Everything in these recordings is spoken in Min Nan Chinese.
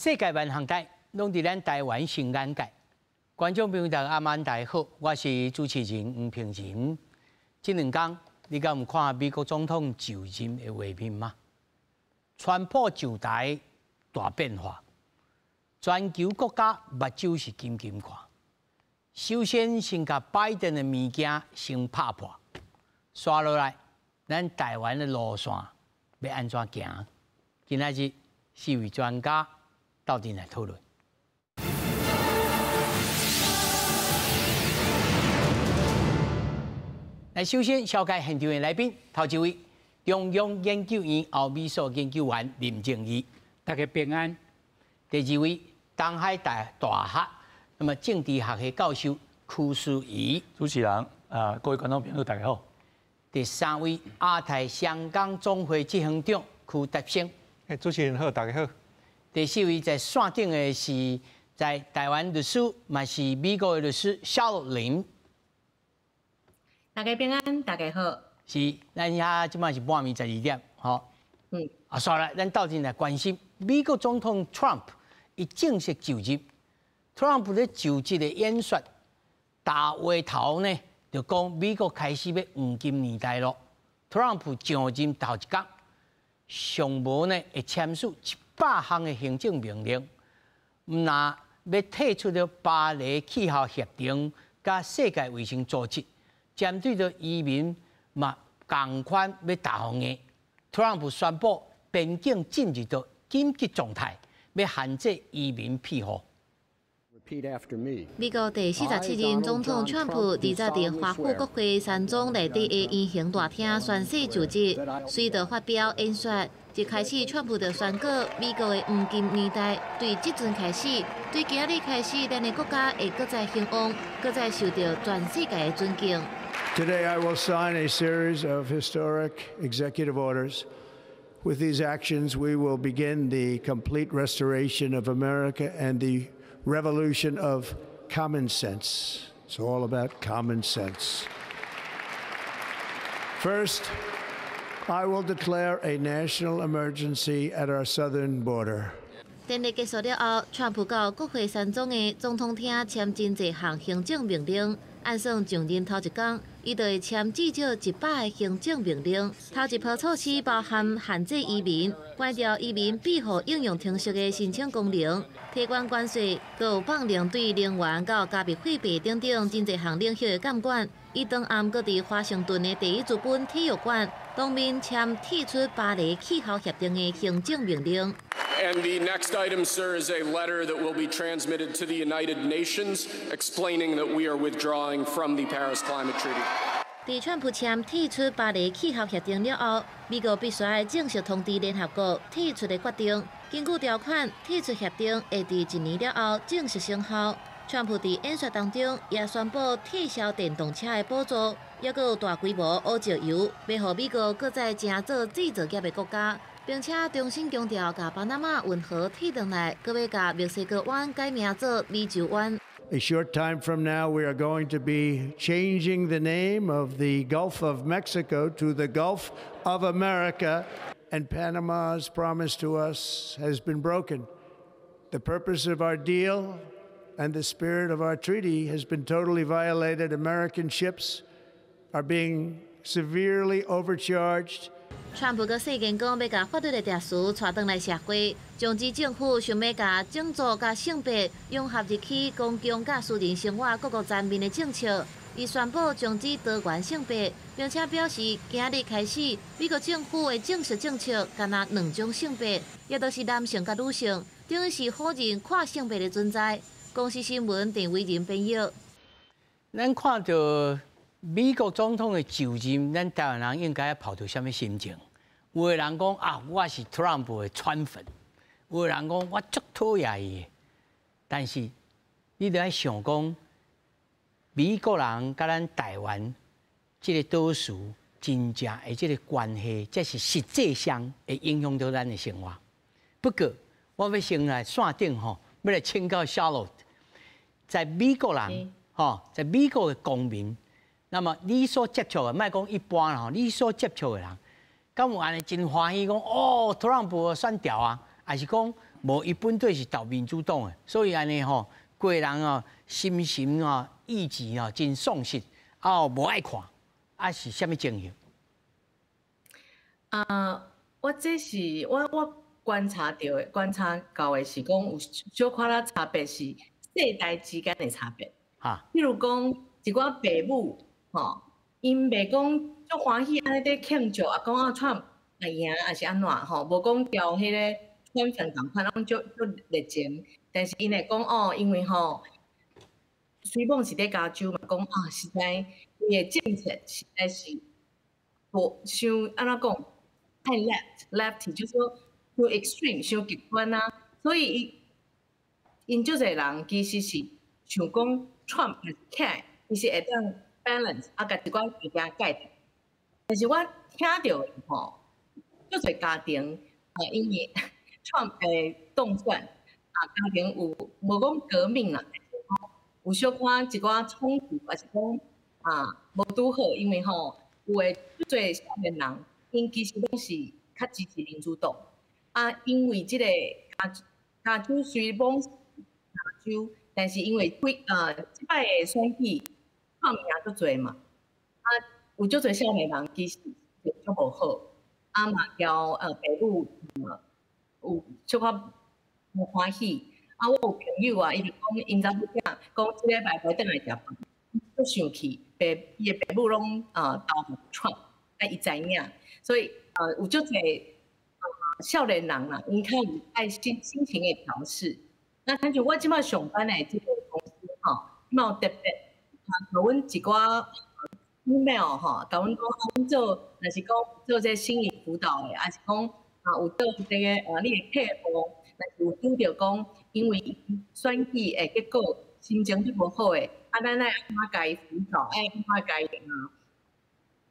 世界萬項代，攏佇咱台灣新眼界。觀眾朋友大家暗晚大家好，我是主持人黃平仁。這兩天你敢有看美國總統就任的畫面嗎？川普上台大變化，全球國家目睭是緊緊看。首先，先共拜登的物件先拍破，紲落來，咱台灣的路線欲按怎行？今仔日四位專家鬥陣來討論。來，首先紹介現場的來賓，頭一位中央研究院歐美所研究員林靜儀，大家平安。第二位東海大學那麼政治學系教授柯思宜，主持人啊，各位觀眾朋友大家好。第三位亞太商工總會執行長區達成，主持人好，大家好。第四位在線頂的是在台灣律師，嘛是美國的律師蕭林。大家平安，大家好。是，咱遐這擺是半暝12點，吼。啊，紲來，咱鬥陣來關心美國總統 Trump，伊正式就任。Trump 咧就職的演說，大話頭呢，就講美國開始欲黃金年代咯。Trump 上任頭一工，上無呢會簽署100項的行政命令，毋若欲退出著巴黎氣候協定，佮世界衛生組織，針對著移民嘛仝款欲打予硬。Trump 宣布邊境進入著緊急狀態，欲限制移民庇護。美國第47任總統川普二十佇華府國會山莊內底的圓形大廳宣誓就職，隨著發表演說。一開始，川普就宣告美國的黃金年代對這陣開始，對今仔日開始，咱的國家會閣再興旺，閣再受到全世界的尊敬。 Today I will sign a series of historic executive orders. With these actions, we will begin the complete restoration of America and the revolution of common sense. It's all about common sense. First, I will declare a national emergency at our southern border. 典禮結束了後，川普到國會山莊的總統廳簽真濟項行政命令。按算上任頭一工，伊就會簽至少100個行政命令。頭一波措施包含限制移民、關掉移民庇護應用程式的申請功能、提懸關稅，閣有放任對能源到加密貨幣等等真濟項領域的監管。伊當暗閣佇華盛頓的第一資本體育館當面簽退出巴黎氣候協定的行政命令。 And the next item, sir, is a letter that will be transmitted to the United Nations explaining that we are withdrawing from the Paris Climate Treaty. 佇川普簽退出巴黎氣候協定了後，美國必須愛正式通知聯合國退出的決定。根據條款，退出協定會佇一年了後正式生效。川普佇演說當中也宣布撤銷電動車的補助，抑閣有大規模烏石油，欲予美國閣再成做製造業的國家，並且重新強調共巴拿馬運河退轉來，閣欲共墨西哥灣改名做美洲灣。 A short time from now, we are going to be changing the name of the Gulf of Mexico to the Gulf of America, and Panama's promise to us has been broken. The purpose of our deal and the spirit of our treaty has been totally violated. American ships are being severely overcharged. 川普閣誓言講，欲共法律的秩序帶轉來社會，終止政府想欲共種族佮性別融合入去公共佮私人生活各個層面的政策。伊宣布終止多元性別，並且表示今日開始，美國政府的正式政策干焦兩種性別，也就是男性佮女性，等於是否認跨性別的存在。公視新聞鄭偉仁編譯。咱看著美國總統的就任，咱台灣人應該抱著啥物心情？有的人講啊，我是特朗普的川粉；有的人講我足討厭伊的。但是你著愛想講，美國人佮咱台灣這个島嶼真正的這个關係，這是實際上會影響著咱的生活。不過，我欲先來線頂吼，欲來請教 Charlotte，在美國人吼，在美國的公民，那麼你所接觸的，莫講一般吼，你所接觸的人，敢有按呢真歡喜講哦，特朗普選著啊，抑是講無伊本底是投民主黨的，所以按呢吼，規人哦心神哦意志哦真喪失，啊無愛看，啊是啥物情形？啊，我這是我觀察著的，觀察到的是講有小可仔差別是世代之間的差別。譬如講一寡爸母吼，𪜶袂講足歡喜按呢佇慶祝啊，講啊川普贏抑是按怎吼，無講交彼个川粉仝款攏足足熱情，但是𪜶會講哦，因為吼，雖罔是佇加州嘛，講啊實在伊的政策實在是無傷按怎講，太 left，lefty 就是說傷 extreme 傷極端啊，所以伊𪜶足濟人其實是想講川普起來，伊是會當 balance 啊，共一寡物件改掉。但是我聽著吼，足濟家庭啊，因為川普的當選啊，家庭有無講革命啦，有小可一寡衝突，抑是講啊無拄好，因為吼有的足濟少年人，𪜶其實攏是較支持民主黨啊，因為這个加州雖罔是加州，但是因為幾這擺的選舉川普贏足濟嘛，啊有足濟少年人其實足無好，啊嘛交爸母有小可無歡喜，啊我有朋友啊，伊就講𪜶查某囝講這禮拜欲轉來食飯，足生氣，爸伊的爸母攏投川普，啊伊知影，所以有足濟少年人啦，𪜶較有愛心情的調適。那親像我這擺上班的這个公司吼，嘛有特別啊，予阮一寡 email 吼，共阮講啊，阮做若是講做這心理輔導的，抑是講啊有做這个你的客戶，若是有拄著講，因為選舉的結果心情足無好的，啊，咱愛按怎共伊輔導，愛按怎共伊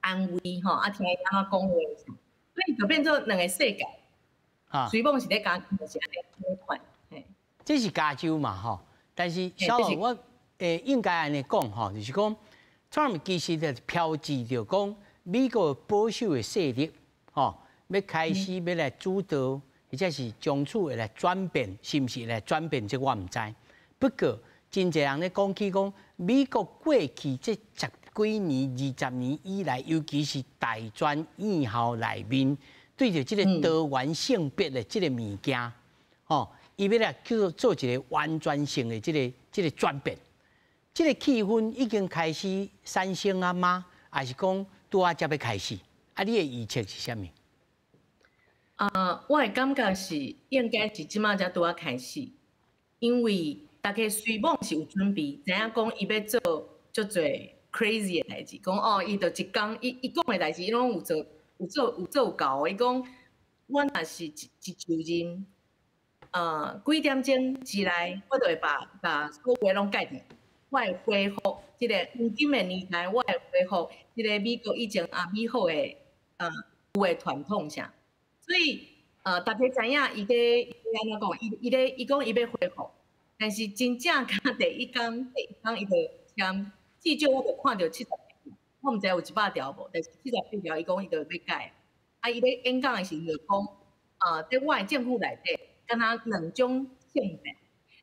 安慰吼，啊，聽伊按怎講話，所以就變做兩个世界。雖罔是咧加州，就是按呢款。這是加州嘛吼，但是小老我應該按呢講吼，就是講，川普其實就標誌著講美國保守的勢力吼，欲開始欲來主導，或者是從此會來轉變，是毋是來轉變？這我毋知。不過真濟人咧講起講，美國過去這十幾年、20年以來，尤其是大專院校內面，對著這个多元性別的這个物件，吼，伊欲來叫做做一个完全性的這个轉變，這个氣氛已經開始產生啊嗎？抑是講拄仔才欲開始？啊，你的預測是啥物？啊，我的感覺是應該是這擺才拄仔開始，因為大家雖罔是有準備，知影講伊欲做足濟 crazy 的代誌，講哦，伊就一工，伊講的代誌，伊攏有做，有做，有做到。伊講，我若是一就任，幾點鐘之內，我就會把所有攏改掉，我會恢復這个黃金的年代，我會恢復這个美國以前啊美好的有的傳統啥。所以，大家知影伊咧伊按怎講，伊講伊欲恢復，但是真正敢第一工第一工伊就簽，至少我就看著78條，我毋知有100條無，但是78條伊講伊就欲改。啊，伊咧演講的時陣就講，啊，佇我的政府內底，敢若兩種性別，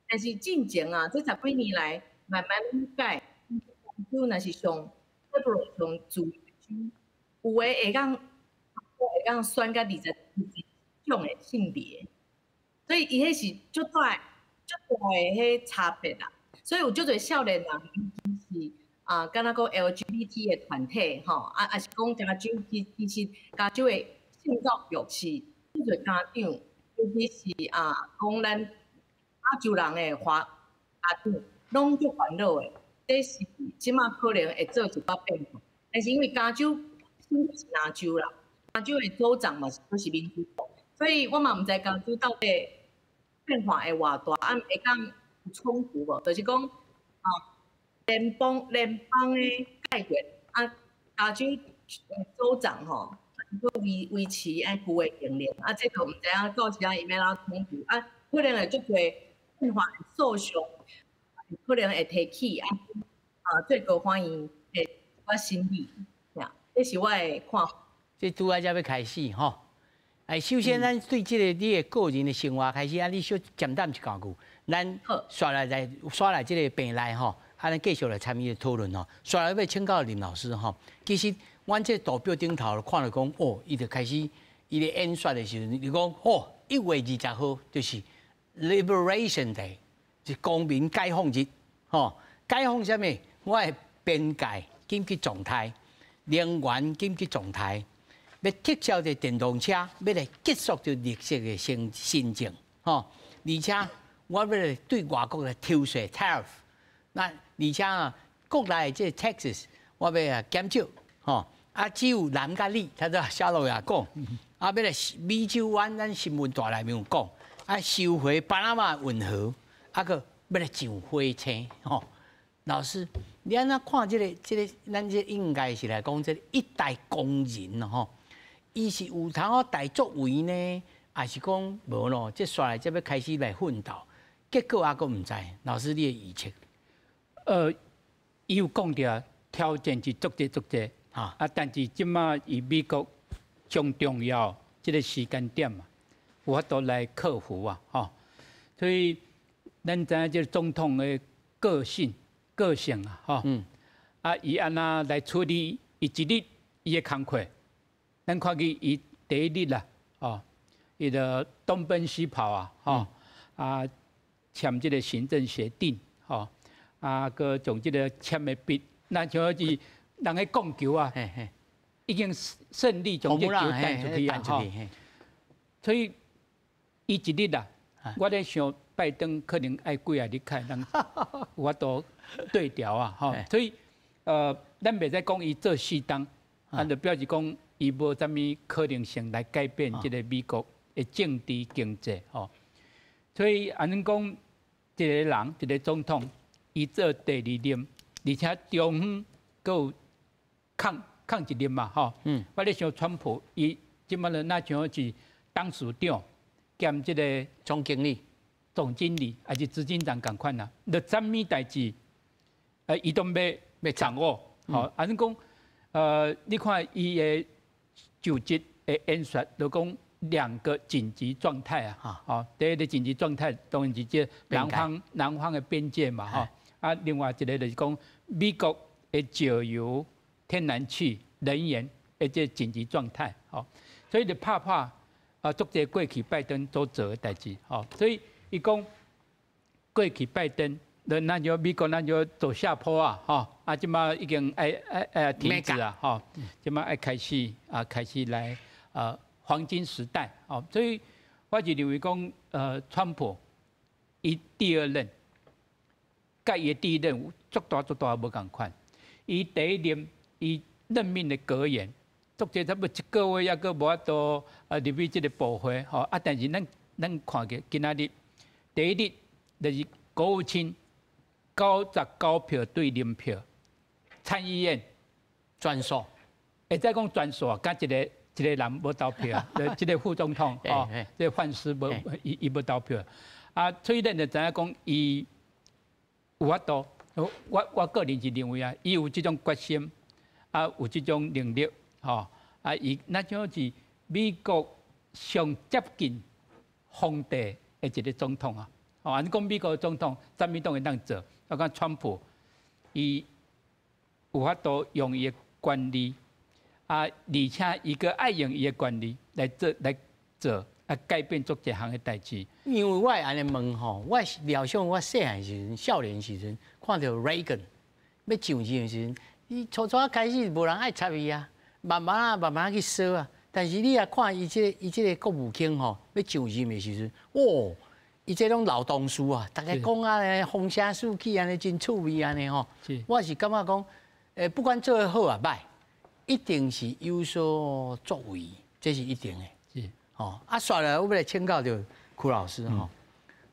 但是進前啊，這十幾年來慢慢改，州若是上 liberal 上自由州，有的會當選甲22種的性別，所以伊彼是足大足大的彼差別啦。所以有足濟少年人，尤其是啊，敢若講 LGBT 的團體吼，啊，抑是講加州其實加州的性教育是足濟家長，尤其是啊，講咱亞洲人的華家長攏足煩惱的，這是這擺可能會做一寡變化，但是因為加州是藍州啦，加州的州長嘛是都是民主黨，所以我嘛毋知加州到底變化會偌大，啊會當有衝突無？就是講啊，聯邦的解決啊，加州州長吼，閣維持按舊的命令，啊，這就毋知影到時仔伊欲按怎衝突，啊，可能會足濟變化訴訟，可能會提起啊，啊，最高法院的一寡審理，這是我的看法。這拄仔才欲開始吼。哎，首先咱對這个你的個人的生活開始，啊，你小簡單一講句，咱紲來來紲來這个病內吼，啊，咱繼續來參與討論吼。紲來欲請教林老師吼，其實阮這圖表頂頭看著講，哦，伊就開始伊咧演說的時陣，伊講，哦，1月20號就是 Liberation Day，是公民解放日，吼，解放啥物？我的邊界緊急狀態，能源緊急狀態。欲撤銷這電動車，欲來結束這綠色的新新政，吼！而且我欲來對外國來抽稅 tariff，那而且啊，國內這 taxes 我欲啊減少，吼！啊，只有藍佮綠，他在小路也講，啊，欲來美洲灣，咱新聞台內面有講，啊，收回巴拿馬運河，啊，閣欲來上火星，吼！老師，你按怎看這个這个？咱這應該是來講，這个一代功人吼。伊是有通好大作為呢，還是講無咯？這紲來這欲開始來奮鬥，結果猶閣毋知。老師，你的預測？伊有講著挑戰是足濟足濟，啊，但是這馬以美國上重要這个時間點嘛，有法度來克服啊，吼。所以咱知影這个總統的個性、個性啊，吼，啊，伊按怎來處理伊一日伊的工課。咱看見伊第一日啦，哦，伊就東奔西跑啊，吼，啊，簽這个行政協定，吼，啊，閣將這个簽的筆，那像是人咧摃球啊，已經勝利將這球彈出去啊，吼，所以伊一日啊，我咧想拜登可能愛幾仔日較會當有法度對調啊，吼，所以咱袂使講伊做四冬，啊，就表示講，伊無啥物可能性來改變這个美國的政治經濟吼，所以按呢講，一个人一个總統，伊做第二任，而且中間閣有空空一任嘛吼。我咧想，川普伊這擺咧若像是董事長兼這个總經理、總經理，還是執行長仝款啊？就啥物代誌，伊都欲掌握。吼，按呢講，你看伊的就職的演說，就講兩個緊急狀態啊，吼，第一個緊急狀態當然是這南方的邊界嘛，吼，啊，另外一個就是講美國的石油、天然氣、能源的這緊急狀態，吼，所以就拍破啊，足濟過去拜登所做的代誌，吼，所以伊講過去拜登，那就美國那就走下坡啊，吼，啊，這馬已經愛愛愛停止啊，吼，這馬愛開始啊，開始來黃金時代，哦，所以我就認為講，川普伊第二任，佮伊的第一任有足大足大無仝款，伊第一任伊任命的格言，足濟差不多一個月猶閣無法度啊入去這个部會，吼，啊，但是咱咱看見今仔日第一日就是國務卿99票對0票，參議院全數，會使講全數啊，佮一個一個人無投票，這个副總統哦，這个范斯無伊伊無投票，啊，所以咱就知影講伊有法度，我我個人是認為啊，伊有這種決心，啊，有這種能力，吼，啊，伊那像是美國上接近皇帝的一个總統啊。哦，按呢講美國總統，啥物攏會當做。我講川普，伊有法度用伊的權力，啊，而且伊閣愛用伊的權力來做來做，啊，改變足濟項的代誌。因為我會按呢問吼，我料想我細漢時陣、少年時陣，看著 Reagan 欲上任的時陣，伊初初開始無人愛插伊啊，慢慢啊、慢慢去燒啊。但是你若看伊這個伊這个國務卿吼，欲上任的時陣，哦，伊這種老同事啊，逐家講啊，風聲四起按呢，真趣味按呢吼。我是感覺講，不管做得好抑䆀，一定是有所作為，這是一定的。吼，啊，紲來我欲來請教著柯老師吼。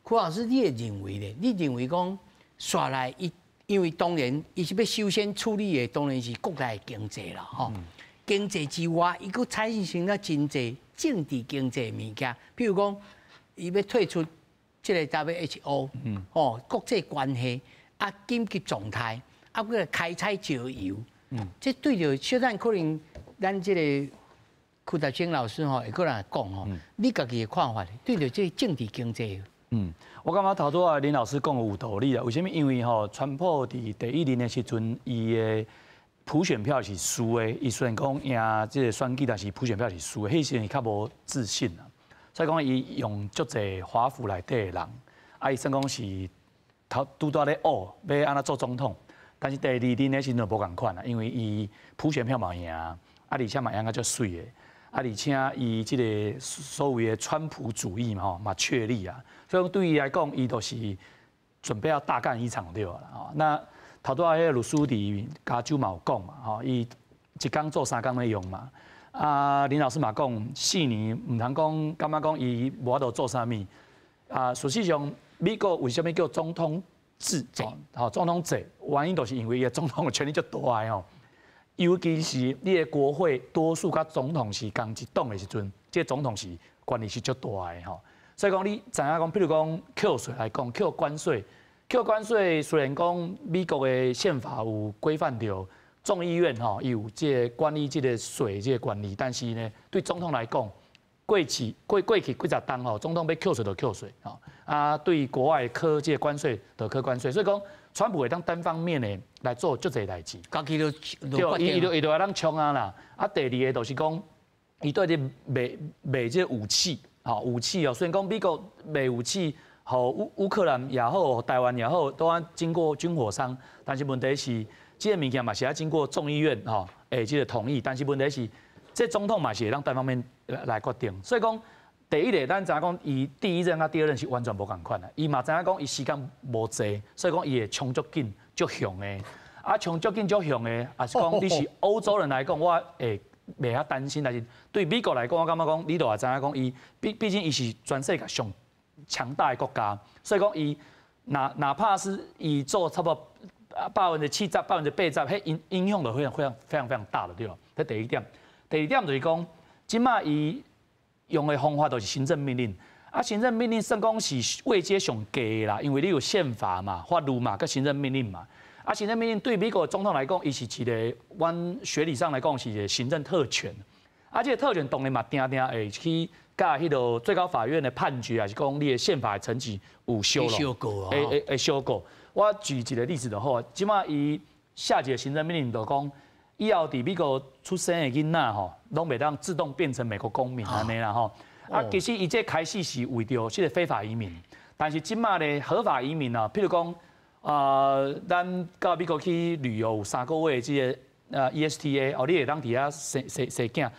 柯老師，你會認為咧？你認為講紲來伊，因為當然伊是欲首先處理的，當然是國內經濟啦，吼。經濟之外，伊閣產生了真濟政治經濟物件，比如講，伊欲退出這个 WHO，哦，國際關係啊，緊急狀態，啊，閣來開採石油，這對著小等可能咱這个邱達清老師吼會閣來講吼，你家己的看法，對著這政治經濟。我感覺頭拄仔林老師講的有道理啊。為啥物？因為吼，川普佇第一任的時陣，伊的普選票是輸的。伊雖然講贏這個選舉，但是普選票是輸的。彼時陣伊較無自信啊，所以講伊用足濟華府內底的人，啊，伊算講是頭拄拄咧學欲按怎做總統。但是第二任的時陣就無仝款啦，因為伊普選票嘛贏，啊，而且嘛贏甲足媠的。啊，而且伊這個所謂的川普主義嘛吼，嘛確立啊，所以對伊來講，伊就是準備要大幹一場對啦。那頭拄仔彼個律師佇加州嘛有講嘛，吼，伊一工做三工咧用嘛。啊，林老師嘛講，4年毋通講，感覺講伊無法度做啥物。啊，事實上，美國為啥物叫總統制？吼，總統制，原因就是因為伊的總統的權力足大的吼。尤其是你的國會多數佮總統是仝一黨的時陣，這個總統是權力是足大的吼。所以講你知影講，比如講扣稅來講，扣關稅，扣關稅雖然講美國的憲法有規範著眾議院吼，伊有這個管理這個稅這個權利，但是呢，對總統來講，過去幾十冬吼，總統欲扣稅就扣稅吼，啊，對國外課這個關稅就課關稅，所以講川普會當單方面的來做足濟代誌，家己就對，伊就會當衝啊啦。啊，第二个就是講，伊對咧賣賣這個武器，吼武器哦，雖然講美國賣武器，予烏克蘭也好，台灣也好，都愛經過軍火商，但是問題是，這个物件嘛是愛經過眾議院吼，欸這个同意，但是問題是，這總統嘛是會當單方面來決定，所以講，第一个，咱知影講，伊第一任佮第二任是完全無仝款的，伊嘛知影講，伊時間無濟，所以講伊會衝足緊、足雄的。啊，衝足緊、足雄的，也是講你是歐洲人來講，我會袂遐擔心，但是對美國來講，我感覺講，你都也知影講，伊畢竟伊是全世界上強大的國家，所以講伊哪怕是伊做差不多70%、80%，彼影響就非常非常非常非常大的對吧？這第一點，第二點就是講，這馬伊用的方法就是行政命令，啊，行政命令算講是位階上低啦，因為你有憲法嘛、法律嘛、佮行政命令嘛。啊，行政命令對美國總統來講，伊是一个，阮學理上來講是一个行政特權。啊，這个特權當然嘛，定定會去佮彼个最高法院的判決，還是講你的憲法的層級有修過，會修過。我舉一个例子就好，這馬伊下一个行政命令就講，以後佇美國出生的囡仔吼，攏袂當自動變成美國公民按呢啦吼。啊，其實伊這開始是為著這个非法移民，但是這馬咧合法移民啊，譬如講啊，咱到美國去旅遊有3個月這个ESTA 哦，你會當佇遐生囝，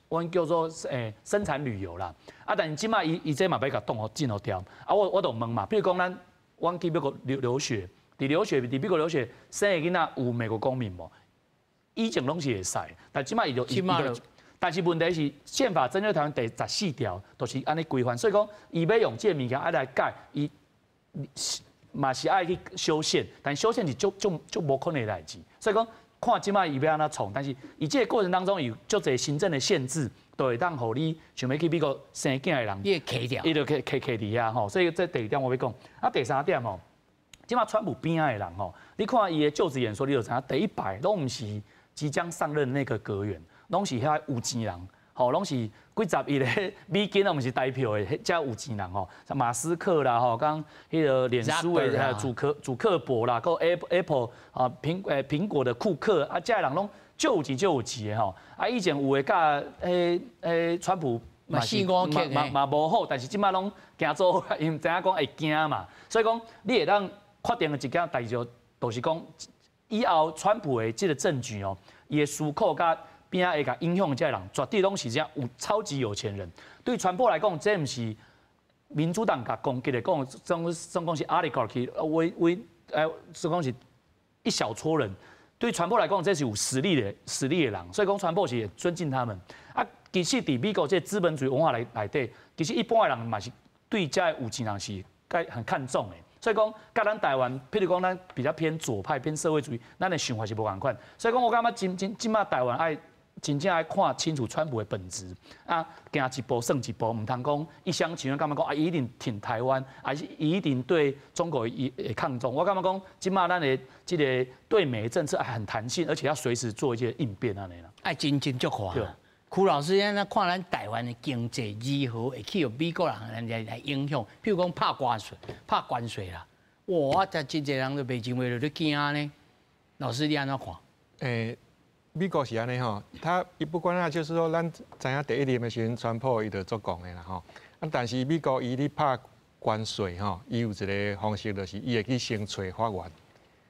阮叫做生產旅遊啦。啊，但是這馬伊這嘛欲共擋予禁予掉。啊，我就問嘛，譬如講阮去美國留學，佇美國留學生的囡仔有美國公民無？以前攏是會使，但這馬伊就伊就，但是問題是憲法增修條文第14條就是按呢規範，所以講伊欲用這个物件愛來改，伊嘛是愛去修憲，但修憲是足足足無可能的代誌，所以講看這馬伊欲按怎創，但是伊這个過程當中有足濟行政的限制，都會當予你想欲去美國生囝的人，伊會卡掉，伊就卡卡卡佇遐吼，所以這第二點我欲講，啊第三點吼，這馬川普邊仔的人吼，你看伊的就職演說，你就知影第一排攏毋是即將上任那個閣員，攏是遐有錢人，吼，攏是幾十億的美金，攏毋是台票的，遮有錢人吼，像馬斯克啦，吼，講彼个臉書的祖克伯啦，閣 Apple 啊蘋果的庫克啊，遮的人攏足有錢足有錢的吼，啊以前有的佮彼川普嘛是嘛無好，但是這馬攏行做，因知影講會驚嘛，所以講你會當確定的一件代誌就是講，以後川普的這个政局哦，伊的思考佮邊仔會共影響的這个人，絕對攏是遮有超級有錢人。對川普來講，這毋是民主黨共攻擊的，講總講是 oligarchy，總講是一小撮人。對川普來講，這是有實力的人，所以講川普是尊敬他們。啊，其實佇美國這資本主義文化內底，其實一般的人嘛是對遮有錢人是很看重的。所以講，佮咱台灣，譬如講咱比較偏左派、偏社會主義，咱的想法是無仝款。所以講，我感覺真這馬台灣愛真正愛看清楚川普的本質啊，行一步算一步，毋通講一廂情願，感覺講啊，伊一定挺台灣，還是伊一定對中國會抗中。我感覺講，這馬咱的這个對美政策很彈性，而且要隨時做一些應變按呢啦。愛真正足看。邱老師，按呢看咱台灣的經濟如何會去予美國人來影響？譬如講拍關稅、拍關稅啦，哇！這真濟人都袂認為就咧驚呢。老師，你按怎看？美國是按呢吼，他伊不管啊，就是說咱知影第一任的時陣，川普伊就足戇的啦吼。啊，但是美國伊咧拍關稅吼，伊有一個方式，就是伊會去先揣法院。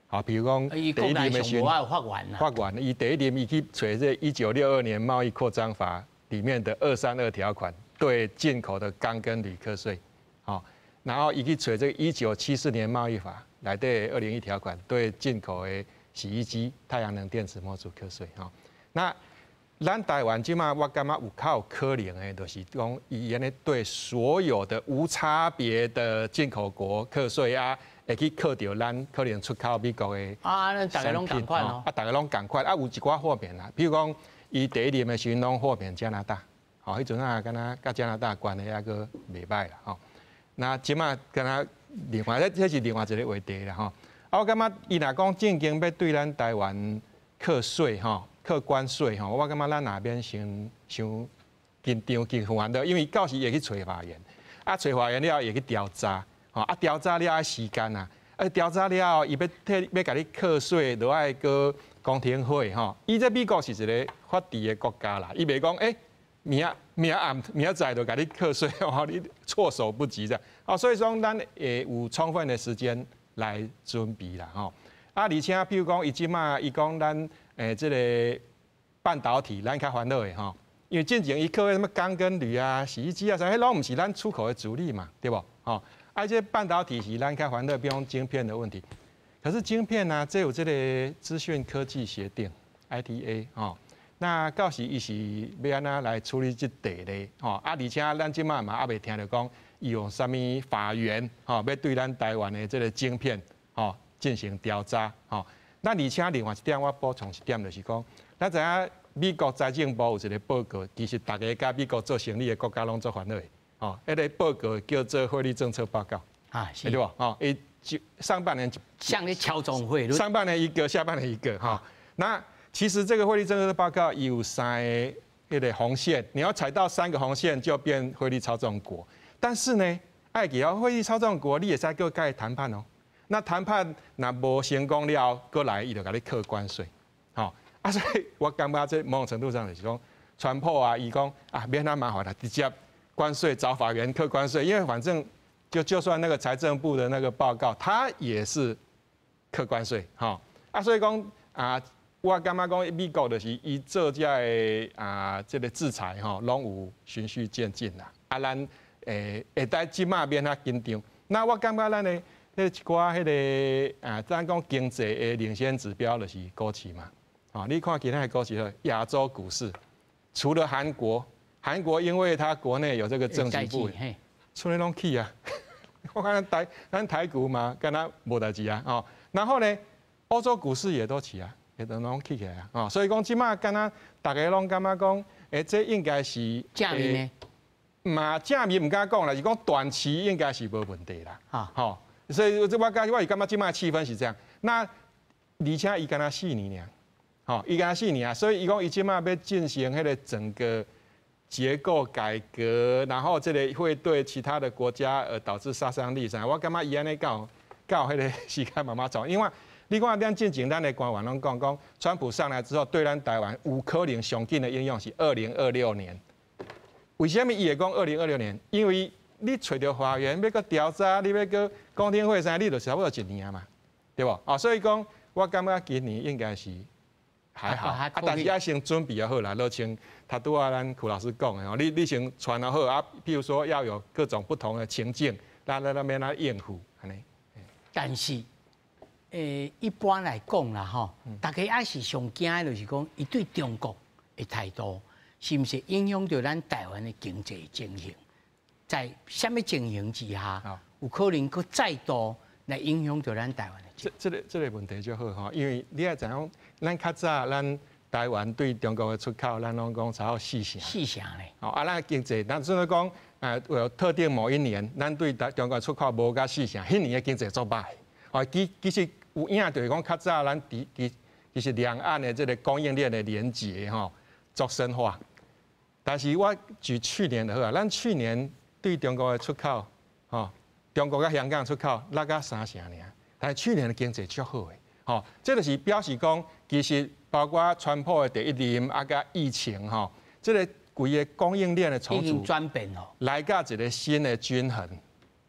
好，比如講第一任的時陣，法院法院，伊第一任伊去揣這1962年貿易擴張法裡面的232條款，對進口的鋼跟鋁課稅。好，然後伊去揣這1974年貿易法內底201條款，對進口的洗衣機、太陽能電池模組課稅。吼，那咱台灣這馬我感覺有較有可能的，就是講伊按呢對所有的無差別的進口國課稅啊。會去課著咱可能出口美國的啊，咱逐家攏仝款哦。啊，逐家攏仝款啊，有一寡豁免啦。比如講，伊第一任的時陣攏豁免加拿大，吼，彼陣啊，敢若佮加拿大關係猶閣袂䆀啦，吼。那這馬敢若另外，這是另外一個話題啦，吼。啊，我感覺伊若講正經欲對咱台灣課稅吼，課關稅吼，我感覺咱若免先傷緊張、緊煩的，因為到時會去揣法院，啊，揣法院了後會去調查。吼啊，調查了愛時間啊，啊調查了後，伊欲替欲共你課稅，就愛閣公聽會吼。伊這美國是一個法治的國家啦，伊袂講欸，明明暗明仔載就共你課稅，吼，你措手不及這樣。哦，所以說咱會有充分的時間來準備啦，吼。啊，而且比如講，伊這馬伊講咱這个半導體，咱較煩惱的吼，因為進前伊課啥物鋼跟鋁啊、洗衣機啊啥，彼攏毋是咱出口的主力嘛，對無？吼。啊，這半導體是咱較煩惱，比如講晶片的問題。可是晶片呢，這有這个資訊科技協定 ITA 吼。那到時伊是欲按怎來處理這塊咧？吼啊，而且咱這馬嘛猶未聽著講，伊用啥物法源吼，欲對咱台灣的這个晶片吼進行調查吼。那而且另外一點，我補充一點就是講，咱知影美國財政部有一个報告，其實逐个佮美國做生意的國家攏足煩惱的。哦，彼个報告叫做匯率政策報告，啊，是對無？哦，伊就上半年像咧操縱匯率，上半年一個，下半年一個，哈。那其實這個匯率政策報告有三个彼个紅線，你要踩到三個紅線就變匯率操縱國。但是呢，愛記哦，匯率操縱國你會使閣共伊談判哦。那談判若無成功了，閣來伊就共你課關稅，吼。啊，所以我感覺這某種程度上就是講，川普啊，伊講啊，免遐麻煩啦，直接關稅找法院課關稅，因為反正就算那個財政部的那個報告，他也是課關稅，吼。啊，所以講啊，我感覺講美國就是伊做這个啊，這個制裁吼，攏有循序漸進啦。啊，咱會當這馬免遐緊張。那我感覺咱的彼一寡彼个啊，咱講經濟的領先指標就是股市嘛。啊，你看今仔的股市，亞洲股市，除了韓國，韓國因為它國內有這個政局不穩，剩的攏起啊。我看咱台股嘛，敢若無代誌啊。哦，然後呢，歐洲股市也都起啊，也都攏起起來啊。哦，所以講這馬敢若逐家攏感覺講，這應該是正面的。嘛，正面毋敢講啦，是講短期應該是無問題啦。啊，吼，所以我是感覺這馬氣氛是這樣。那而且伊敢若四年爾，吼，伊敢若四年啊，所以伊講伊這馬欲進行彼个整個結構改革，然後這个會對其他的國家而導致殺傷力啥？我感覺伊按呢較彼个時間慢慢走，因為你看咱進前咱的官員攏講講，川普上來之後對咱台灣有可能上緊的應用是2026年。為啥物伊會講二零二六年？因為你揣著法院欲閣調查，你欲閣公聽會啥，你就差不多一年嘛，對無？啊，所以講我感覺今年應該是還好，啊，但是愛先準備好啦，就像頭拄仔咱邱老師講的吼，你先傳好啊，譬如說要有各種不同的情境，咱欲按怎應付按呢。但是，一般來講啦，吼，逐家還是上驚的就是講，伊對中國的態度，是毋是影響著咱台灣的經濟情形？在啥物情形之下，有可能閣再度來影響著咱台灣的？這個問題就好吼，因為你愛知影，咱較早咱台灣對中國的出口，咱攏講差不多四成。四成咧。哦，啊，咱經濟，咱算講，有特定某一年，咱對台中國出口無甲四成，彼年的經濟足䆀。哦，其實有影就是講，較早咱佇其實兩岸的這个供應鏈的連結吼，足深化。但是我舉去年就好啊，咱去年對中國的出口，吼，中國佮香港出口落甲3成爾，但是去年的經濟足好的，吼，這就是表示講，其實包括川普的第一任啊，佮疫情吼，這个規个供應鏈的重組轉變哦，來到一個新的均衡，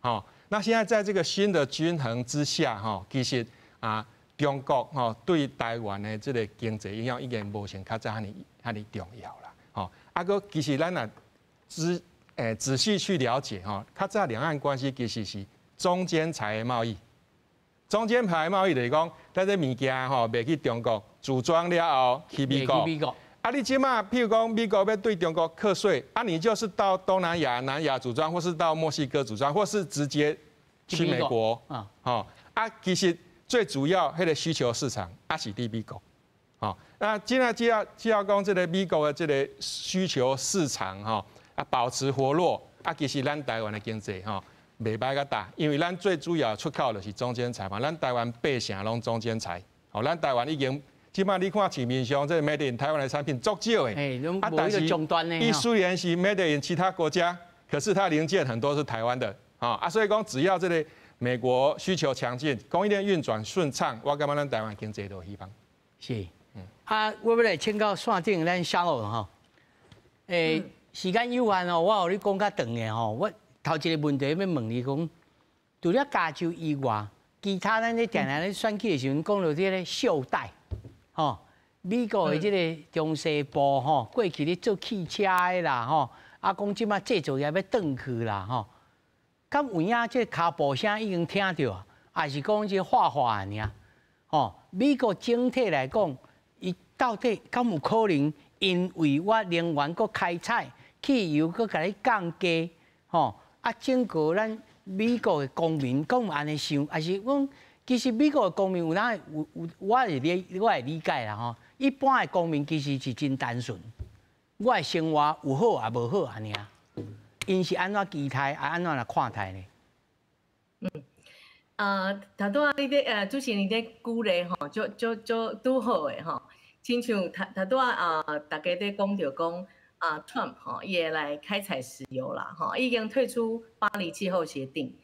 吼。那現在在這個新的均衡之下，吼，其實啊，中國吼對台灣的這个經濟影響已經無像較早遐爾遐爾重要啦，吼。啊，閣其實咱若仔細去了解吼，較早兩岸關係其實是中間材的貿易，中間材貿易就是講，咱這物件吼賣去中國組裝了後去美國。美國。啊，你這馬譬如講美國欲對中國課稅，啊，你就是到東南亞、南亞組裝，或是到墨西哥組裝，或是直接去美國。啊，吼啊，其實最主要彼个需求市場還是佇美國。吼，那現在只要講這个美國的這个需求市場吼啊保持活絡，啊，其實咱台灣的經濟吼袂歹甲焦，因為咱最主要出口就是中間材嘛，咱台灣8成攏中間材，吼，咱台灣已經。這馬你看市面上這个 Made in 台灣的產品足少的，啊，但是伊雖然是 Made in 其他國家，可是它零件很多是台灣的，啊，所以講只要這个美國需求強勁，供應鏈運轉順暢，我感覺咱台灣經濟都有希望。是，啊，我欲來請教線頂咱小路吼，時間有限哦，我予你講較長的吼，我頭一个問題欲問你講，除了加州以外，其他咱咧定定咧選舉的時陣講著這个繡帶。吼，美國的這个中西部吼，過去咧做汽車的啦吼，啊講這馬製造業欲轉去啦吼，敢有影這跤步聲已經聽著啊？抑是講這畫畫爾？吼，美國整體來講，伊到底敢有可能因為我能源閣開採，汽油閣共你降價，吼啊，整個咱美國的公民敢有按呢想，抑是講？其實美國的公民有哪有有，我會理解啦吼。一般的公民其實是真單純，我的生活有好也無好按呢。𪜶是按怎期待，啊按怎來看待呢？嗯，啊，頭拄仔你咧主持人咧舉例吼，足足足拄好的吼。親像頭頭拄仔啊，大家咧講著講啊，Trump 吼，伊會來開採石油啦，吼，已經退出巴黎氣候協定。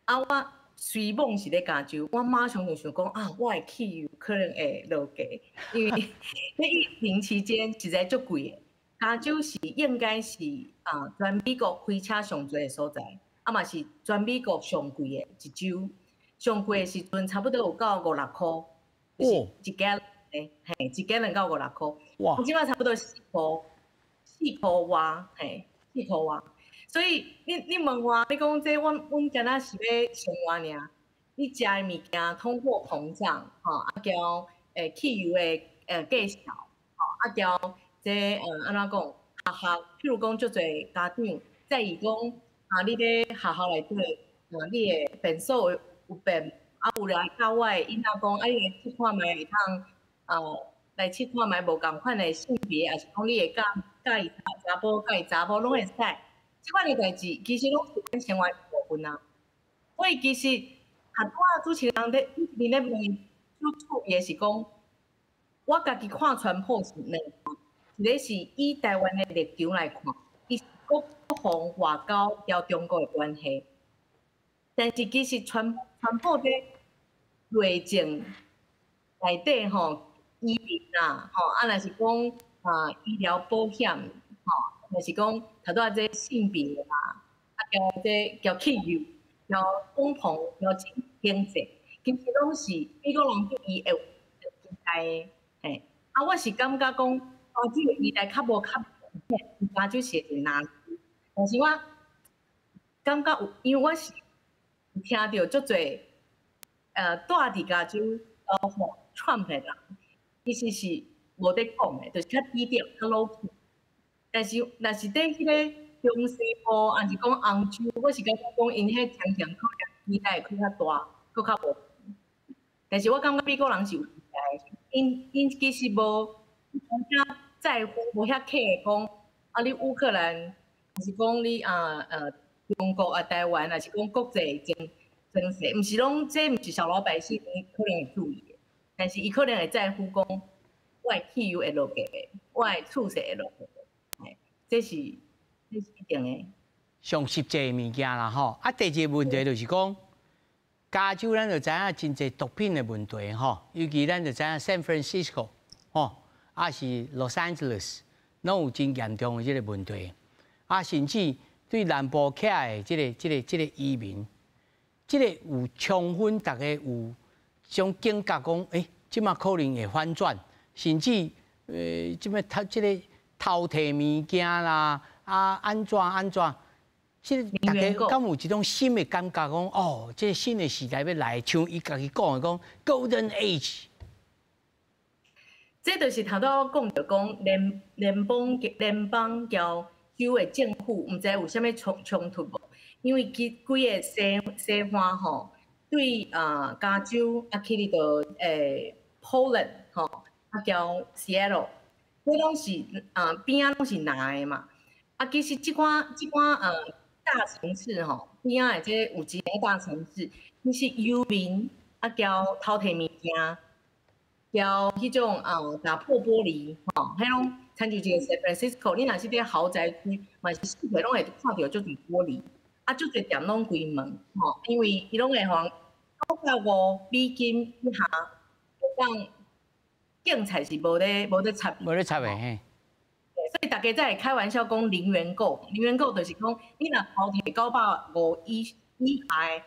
啊，我雖罔是咧加州，我馬上就想講啊，我的汽油可能會落價，因為咧疫情期間實在足貴的。加州是應該是啊，全美國開車上濟的所在，啊嘛是全美國上貴的一州。上貴的時陣差不多有到五六箍，就是一加侖，嘿，一加侖到五六箍。哇！這馬差不多四箍，4箍外，嘿，4箍外。所以你問我，你講這阮阮敢若是欲生活爾，你食的物件通貨膨脹，吼，啊交汽油的價數，吼，啊交這按怎講？學校，譬如講足濟家長在意講啊，你咧學校內底，啊，你的便所有變，啊有來教我的囡仔講，啊，你來試看覓會當啊，來試看覓無仝款的性別，抑是講你會教佮意查埔佮意查某攏會使。這款的代誌其實攏是咱生活一部分啊。所以其實，頭拄仔主持人咧，主持人咧問，足趣味的是講，我家己看川普是兩個，一个是以台灣的立場來看，伊是國防外交佮中國的關係。但是其實川普佇內政內底吼，移民啊，吼，啊，若是講啊醫療保險，吼，若是講頭拄仔這性別啦，啊，交這交汽油、交通膨、交經濟，其實攏是美國人對伊會有期待的，嘿。啊，我是感覺講，哦，這个時代較無較明顯，加州是一個難，但是我感覺有，因為我是聽著足濟，住佇加州投予 Trump 的人，其實是無咧講的，就是較低調、較 low key。但是，若是佇彼个中西部，抑是講紅州，我是感覺講𪜶彼情形可能期待會閣較大，閣較無。但是我感覺美國人是有期待的，𪜶其實無遐在乎，無遐 care 講啊，你烏克蘭，抑是講你啊中國啊台灣，抑是講國際情勢，毋是攏這毋是小老百姓可能會注意的，但是伊可能會在乎講，我的汽油會落價袂，我的厝稅會落價袂，這是一定的。上實際的物件啦吼，啊，第二個問題就是講，加州咱就知影真濟毒品的問題吼，尤其咱就知影 San Francisco 吼，抑是 Los Angeles，攏有真嚴重的這個問題，啊，甚至對南部起來的這個移民，這個有充分大家有種警覺講，欸，這馬可能會反轉，甚至這麼偷這個偷提物件啦，啊，按怎按怎。這個大家敢有一種新的感覺，講哦，這個新的時代欲來，像伊家己講的講，Golden Age。這就是頭拄我講著講聯邦交州的政府，毋知有啥物衝突無？因為其規个西岸吼，對啊加州啊去佇到Portland 吼，啊交 Seattle，這攏是啊邊仔攏是藍的嘛。啊，其實這款大城市吼，邊仔的這有錢的大城市，其實遊民啊，交偷提物件，交彼種啊打破玻璃吼，彼攏親像一個 San Francisco，你若是佇豪宅區，嘛是四圍攏會看著足濟玻璃，啊，足濟店攏關門吼，因為伊攏會予950美金以下，當警察是無咧插，無咧插的嘿。所以大家才會開玩笑講零元購，零元購就是講你若偷提950以下的，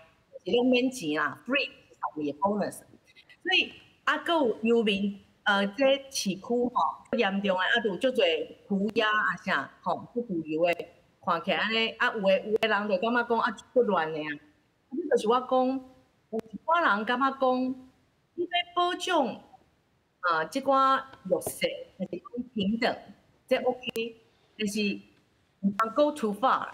就是攏免錢啦，free 送你的 bonus。所以啊，閣有遊民，這市區吼嚴重的啊，就有足濟塗鴉啊啥吼，不自由的，看起來按呢啊，有的人就感覺講啊，足亂的啊。這就是我講，有一寡人感覺講，你欲保障啊，這寡弱勢，還是講平等。這 OK，但是毋通 go too far。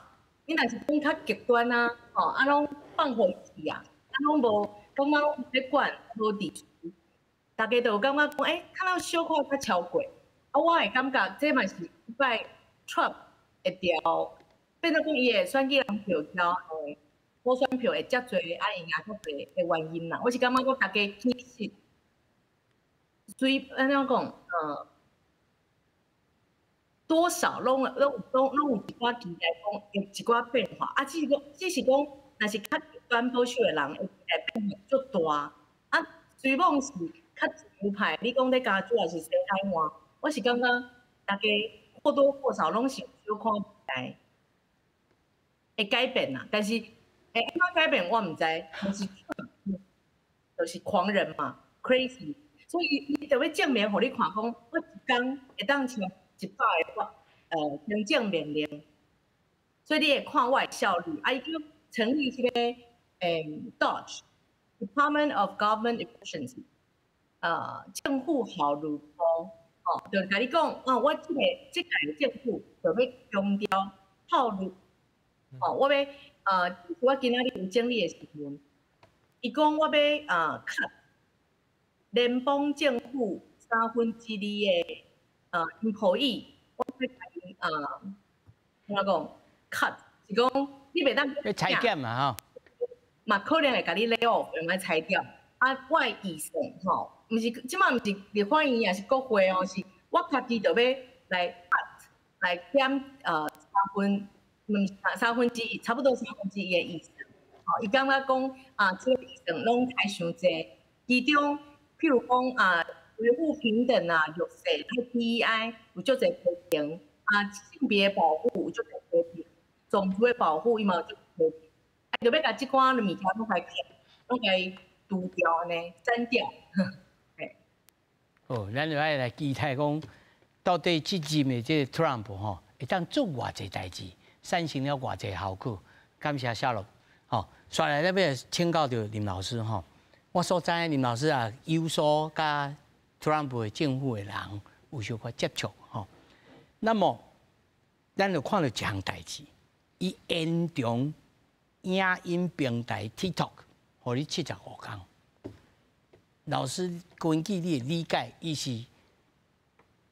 你若是講較極端啊，吼，啊攏放予伊去啊，啊攏無感覺攏無咧管，無秩序，大家就有感覺講，欸，可能小可較超過。啊，我會感覺這嘛是這擺 Trump 會調，變做講伊的選舉人票調，普選票會遮濟，啊會贏較濟的原因啦。我是感覺講大家其實，雖按怎講，多少攏有一寡期待講，有一寡變化。啊，只是講，若是較極端保守的人，會變化足大。啊，雖罔是較自由派，你講咧加州抑是西海岸，我是感覺大家或多或少攏是有小可期待會改變啦。但是會按怎改變，我毋知。但是就是狂人嘛，crazy。所以伊就欲證明予你看，講我一工會當簽100個行政命令，所以你會看我的效率。啊，伊叫成立這個DOGE Department of Government Efficiency，政府效率部，哦，就共你講，哦，我這屆政府就欲強調效率，哦，我欲我今仔日有整理的新聞，伊講我欲cut 聯邦政府2/3的employee，我欲共伊按怎講 cut，是講你袂當欲裁減嘛吼，嘛可能會共你 lay off，用來裁掉。啊，我的預算吼，毋是這馬毋是立法院抑是國會哦，是我家己就欲來 cut 來減三分，毋是1/3，差不多三分之一的預算。吼，伊感覺講啊，這個預算攏開傷濟，其中譬如講啊，維護平等啊，弱勢，DEI 有足濟批評，啊，性別保護有足濟批評，種族的保護伊嘛有足濟批評，啊，就欲共這寡物件攏共攏共除掉按呢，刪掉。哦，咱就愛來期待講，到底這任的這個 Trump 吼，會當做偌濟代誌，產生了偌濟效果。感謝小樂，吼，紲來咱欲請教著林老師吼，我所知林老師啊有所佮 Trump 的政府的人有小可接觸吼。那麼，咱就看著一項代誌，伊延長影音平台 TikTok，予你75天。老師根據你的理解，伊是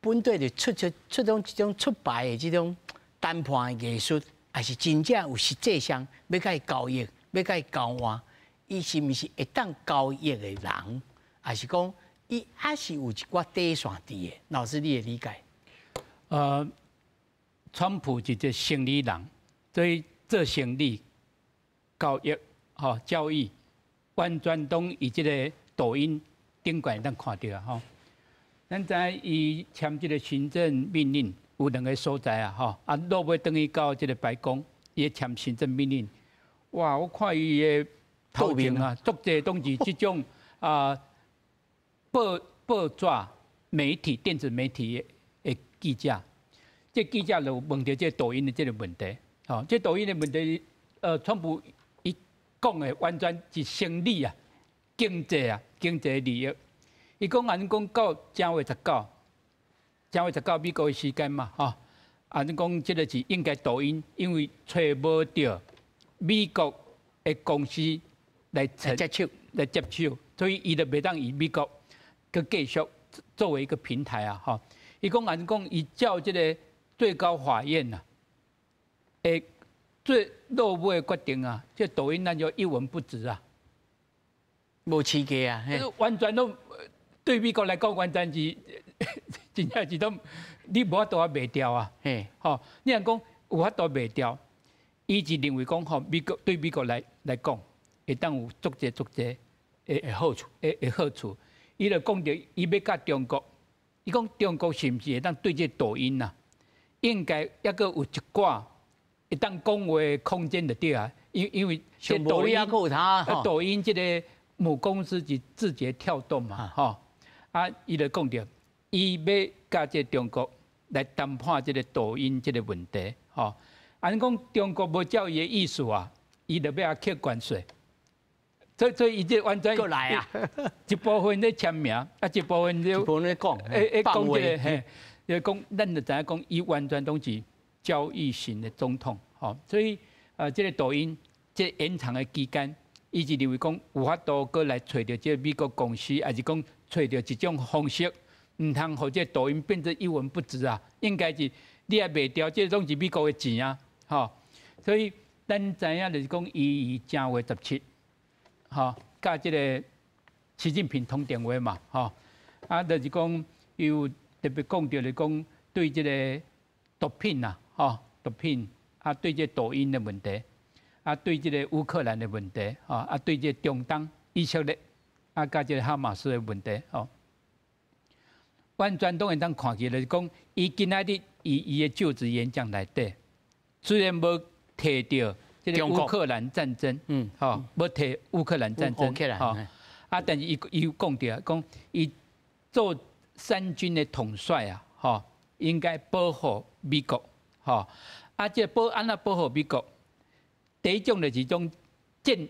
本底就出出出種這種出牌的這種談判的藝術，抑是真正有實際上欲共伊交易，欲共伊交換？伊是毋是會當交易的人？抑是講伊還是有一寡底線佇的？老師，你的理解？川普是一个生意人，所以做生意、交易、吼交易，完全拢伊這个抖音頂懸會當看著啊吼。咱知影伊簽這個行政命令有兩个所在啊吼，啊落尾轉去到這个白宮，伊簽行政命令，哇！我看伊的頭前啊，足濟攏是這種啊報紙媒體、電子媒體的記者，這記者就問著這抖音的這个問題，吼，這抖音的問題，川普伊講的完全是生理啊、經濟啊、經濟利益。伊講按呢講到正月十九，正月十九美國的時間嘛，吼，按呢講這个是應該抖音，因為揣無著美國的公司來接手來接手，所以伊就袂當以美國閣繼續作為一個平台啊，吼。伊講按呢講，伊照這个最高法院啊，會最落尾的決定啊，這抖音咱就一文不值啊，無市價啊，完全攏對美國來講，完全是真正是都你無法度啊賣掉啊，吼，你若講有法度賣掉，伊是認為講吼，美國對美國來講，會當有足濟足濟的好處，的好處。伊就講著，伊欲佮中國，伊講中國是毋是會當對這抖音啊，應該抑閣有一寡會當講話的空間就對啊，因為這抖音抖音這个母公司是字節跳動嘛，吼。啊，伊就講著，伊欲佮這中國來談判這个抖音這个問題，吼。按呢講中國無照伊的意思啊，伊就欲來扣關稅。所以伊這完全閣來啊！一部分咧簽名，啊一部分就一部分咧講，會講這个嘿，就講咱就知影講，伊完全攏是交易型的總統，吼。所以啊，這个抖音這延長的期間，伊是認為講有法度閣來揣著這个美國公司，抑是講揣著一種方式，毋通予這抖音變做一文不值啊！應該是你也賣掉，這攏是美國的錢啊，吼！所以咱知影就是講，伊正月十七，吼，佮這个習近平通電話嘛，吼，啊，就是講伊有特別講著，就是講對這个毒品啊，吼，毒品啊，對這抖音的問題，啊，對這个烏克蘭的問題，吼，啊，對這中東以色列，啊，佮這个哈馬斯的問題，吼，完全攏會當看起來，就是講伊今仔日伊的就職演講內底，雖然無提著這個烏克蘭戰爭，吼，無提烏克蘭戰爭，吼，啊，但是伊有講著，講伊做三軍的統帥啊，吼，應該保護美國，吼，啊，這保按怎保護美國？第一種就是種戰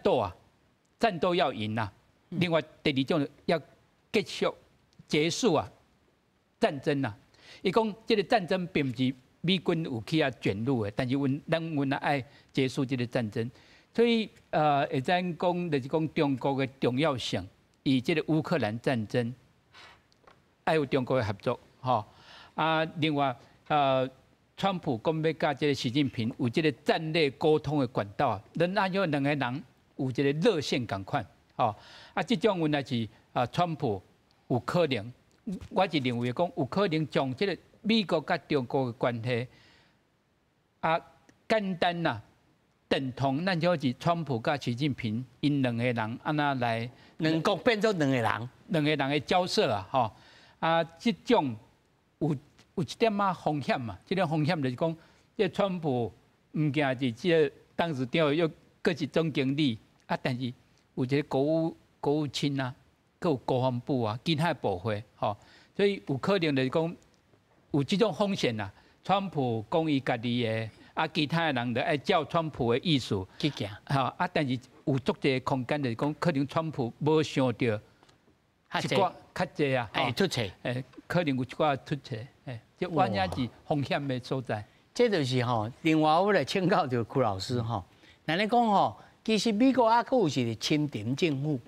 鬥啊，戰鬥要贏啊。另外第二種要結束啊戰爭啊。伊講這个戰爭並毋是美軍有去遐捲入的，但是阮咱阮愛結束這个戰爭。所以會使講就是講中國的重要性，以這个烏克蘭戰爭，愛有中國的合作，吼。啊，另外川普講欲佮這个習近平有這个戰略溝通的管道，咱按怎兩个人有一个熱線仝款，吼。啊，這種原來是啊，川普有可能，我是認為講有可能將這个美國佮中國的關係啊，簡單啦，等同咱就是川普佮習近平𪜶兩個人按怎來兩國變做兩個人，兩個人的交涉啊，吼啊，這種有一點仔風險嘛，這個風險就是講，這川普毋驚是這個當時調又閣是總經理啊，但是有一个國務卿啊，閣有國防部啊，其他的部會吼，所以有可能就是講有這種風險啊。川普講伊家己的，啊，其他的人就愛照川普的意思去行，吼啊，但是有足濟空間，就是講可能川普無想著一寡較濟啊，會出錯，可能有一寡出錯，這完全是風險的所在。這就是吼，另外我來請教著柯老師吼，咱咧講吼，其實美國猶閣有一個親民政府，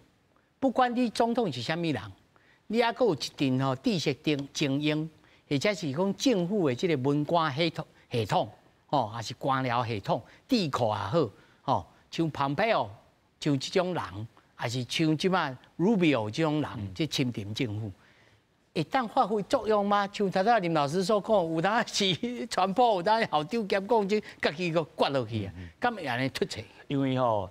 不管你總統是啥物人，你猶閣有一陣吼知識精英，或者是講政府的這个文官系統，吼，抑是官僚系統，智庫也好，吼，像蓬佩奧，像這種人，抑是像這擺魯比奧這種人，這親民政府，會當發揮作用嗎？像頭拄林老師所講，有當是川普，有當校長兼講這，家己閣割落去啊，敢會按呢出錯？因為吼，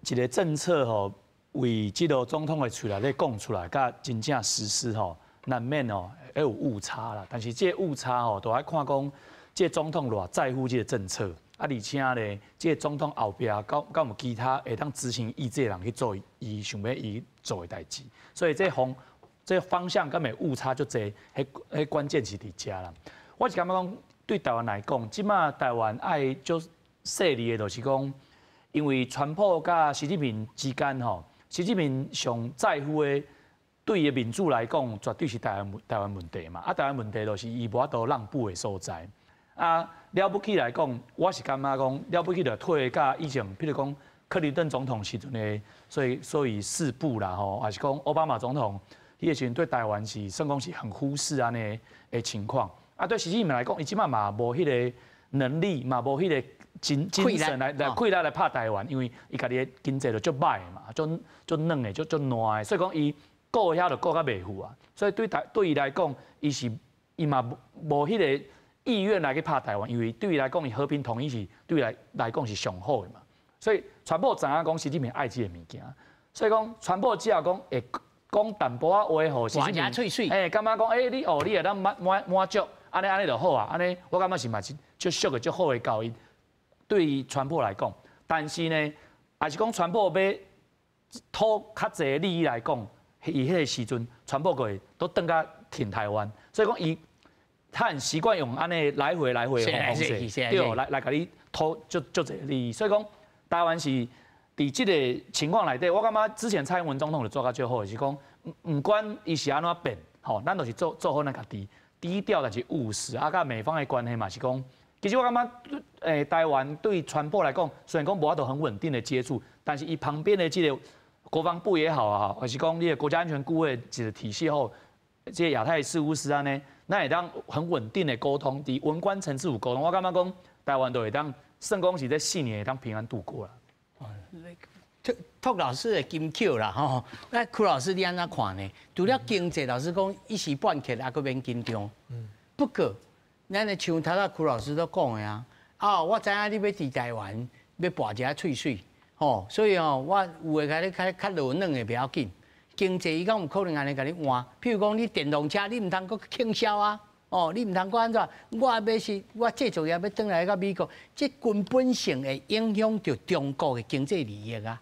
一個政策吼，為這個總統的喙內底講出來，佮真正實施吼，難免哦會有誤差啦。但是這個誤差吼，都愛看講這個總統偌在乎這個政策，啊，而且咧，這個總統後壁敢有其他會當執行意志的人去做伊想欲伊做的代誌，所以這方向敢會誤差足濟，彼關鍵是佇遮啦。我是感覺講，對台灣來講，這馬台灣愛足細膩的，就是講，因為川普佮習近平之間吼，習近平上在乎的，對伊的民主來講，絕對是台灣問題嘛。啊，台灣問題就是伊無法度讓步的所在。啊，了不起來講，我是感覺講，了不起就退佮以前，譬如講克林頓總統時陣的，所以四不啦吼，還是講奧巴馬總統，彼個時陣對台灣是算講是很忽視按呢的情況。啊，對習近平來講，伊這馬嘛無彼個能力，嘛無彼個精神來氣力來拍台灣，因為伊家己的經濟就足歹嘛，足足軟的，足足爛的，所以講伊顧遐就顧較袂赴啊。所以對伊來講，伊嘛無彼個意願來去拍台灣，因為對伊來講，伊和平統一是對伊來講是上好的嘛。所以川普知影講習近平愛這个物件，所以講川普只要講會講淡薄仔話，予習近平，欸，感覺講欸，你哦，你會當滿滿滿足，按呢按呢就好啊，按呢我感覺是嘛是足俗的足好的交易，對於川普來講，但是呢，也是講川普欲討較濟利益來講，伊彼個時陣，川普會都轉較挺台灣，所以講伊他很習慣用按呢來回來回的方式，對，來共你討足足濟利益，所以講台灣是佇這个情況內底，我感覺之前蔡英文總統就做較足好，是講毋管伊是按怎變，吼，咱就是做做好咱家己，低調但是務實，啊，佮美方的關係嘛是講，其實我感覺，台灣對川普來講，雖然講無法度很穩定的接觸，但是伊旁邊的這個國防部也好啊，還是講你的國家安全顧問這個體系後，這個亞太事務司按呢，咱會當很穩定的溝通，佇文官層次有溝通，我感覺講台灣就會當算講是這4年會當平安度過啦。托托老師的金曲啦吼，那柯老師你按怎看呢？除了經濟，老師講一時半刻猶閣免緊張。不過，咱的像頭仔柯老師都講的啊，啊，我知影你欲佇台灣欲跋一下喙水，吼，所以哦，我有的共你較較落軟的袂要緊。經濟伊敢有可能按呢共你換？譬如講你電動車，你毋通閣傾銷啊，哦，你毋通閣按怎？我欲是，我製造業欲轉來到美國，這根本性會影響著中國的經濟利益啊。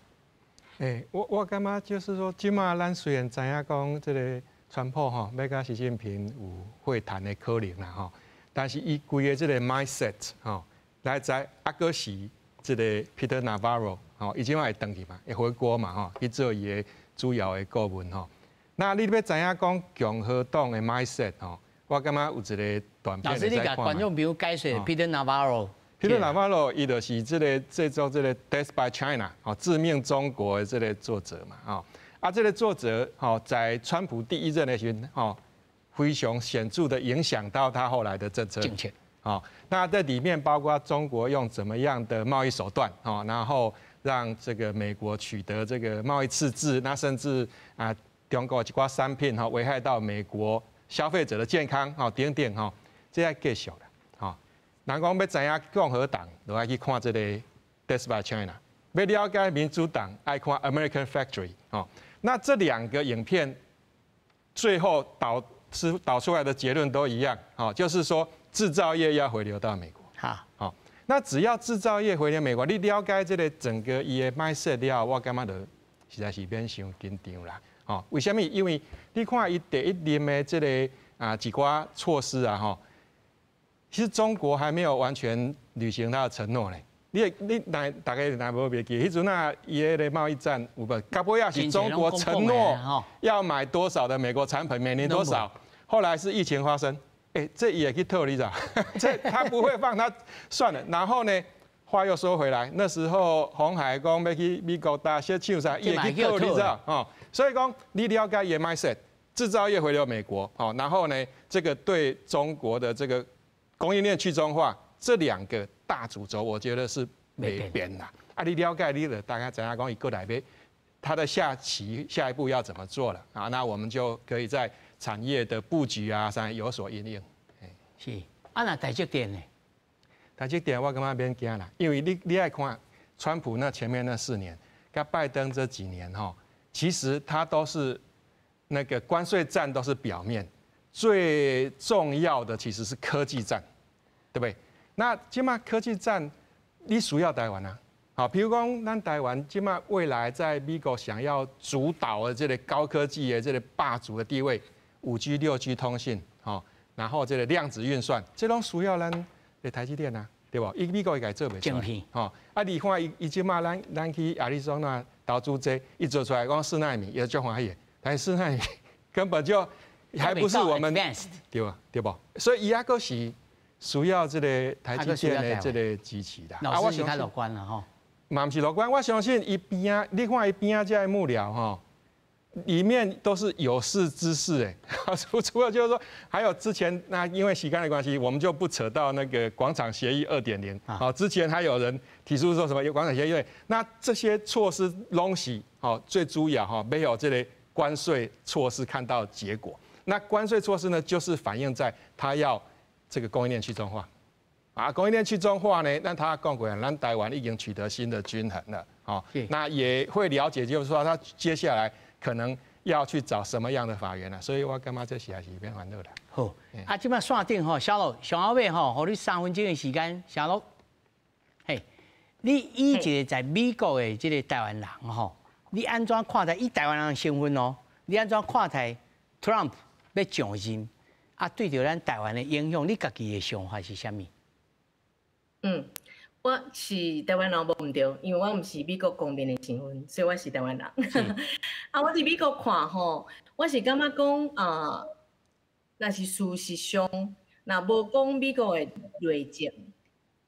欸，我感覺就是說，這馬咱雖然知影講這个川普吼欲佮習近平有會談的可能啦吼，但是伊規个這个 mindset 吼，來在猶閣是這个 Peter Navarro 吼，伊這馬會轉去嘛，會回國嘛吼，去做伊的主要的顧問吼。那你欲知影講共和黨的 mindset 吼，我感覺有一個短片。老師，你共觀眾朋友解說 Peter Navarro。 Peter Navarro 伊就是這个製作這个《Death by China》哦，致命中國的這个作者嘛，吼啊，這个作者吼在川普第一任的時陣吼，非常顯著的影響到他後來的政策。政策。哦，那在裡面包括中國用怎麼樣的貿易手段，哦，然後讓這個美國取得這個貿易赤字，那甚至啊，中國一寡產品吼危害到美國消費者的健康，吼等等吼，這愛繼續啦，吼。人講欲知影共和黨，就愛去看這个《Death by China》；欲了解民主黨，愛看《American Factory》。哦，那這兩個影片最後導出來的結論都一樣，哦，就是說製造業要回流到美國。好，那只要製造業回流美國，你了解這个整個伊的 mindset 了，我感覺就實在是免傷緊張啦。哦，為啥物？因為你看伊第一任的這个啊一寡措施啊，吼。其實中國還沒有完全履行他的承諾呢。你若大家若無袂記，彼陣啊，伊彼个貿易戰有無？到尾仔是中國承諾要買多少的美國產品，每年多少？後來是疫情發生，欸，這伊會去討你知？這他不會放，他算了。然後呢，話又說回來，那時候鴻海講欲去美國搭設廠啥，伊會去討你知？哦，所以講你了解伊的 mindset，製造業回流美國，哦，然後呢，這個對中國的這個供應鏈去中化，這兩個大主軸，我覺得是沒變啦。啊，你了解你就大概知影講伊過來欲，他的下棋下一步要怎麼做了啊？那我們就可以在产业的布局啊，啥有所因应。是，啊，若台积电呢？台积电我感觉免惊啦，因为你爱看川普那前面那4年，佮拜登这几年哈，其实他都是那个关税战都是表面，最重要的其实是科技战，对不对？那这马科技战，你需要台湾啊？好，比如讲，咱台湾这马未来在美国想要主导的这个高科技的这个霸主的地位，5G、6G 通信，好，然后这个量子运算，这拢需要咱的台积电啊，对無？伊美國伊家做袂出來，吼！啊，你看伊伊這馬咱去亞利桑那投資這，伊做出來講4納米也足歡喜的，但是4納米根本就還不是我們，對吧？對無？所以伊猶閣是需要這個台積電的這個支持啦。老師較樂觀啦，吼。嘛毋是樂觀，我相信伊邊仔，你看伊邊仔這个幕僚吼，裡面都是有識之士哎，除了就是說，還有之前那因為時間的關係，我們就不扯到那個廣場協議2.0。好，之前還有人提出說什麼有廣場協議，那這些措施攏是好最主要哈，沒有這個關稅措施看到結果。那關稅措施呢，就是反映在他要這個供應鏈去中化。啊，供應鏈去中化呢，那他講過，咱台灣已經取得新的均衡了。好，那也會了解，就是說他接下來可能要去找什麼樣的法源了，所以我感覺這是還是免煩惱啦。好，啊，這擺線頂吼，小樂上後尾吼，予你3分鐘的時間，小樂，嘿，你以一個在美國的這個台灣人吼，你按怎看待以台灣人的身份哦？你按怎看待 Trump 欲上任啊？對著咱台灣的影響，你家己的想法是啥物？嗯，我是台灣人無毋對，因為我毋是美國公民的身份，所以我是台灣人。啊，我佇美國看吼，我是感覺講啊，若是事實上，若無講美國的內政，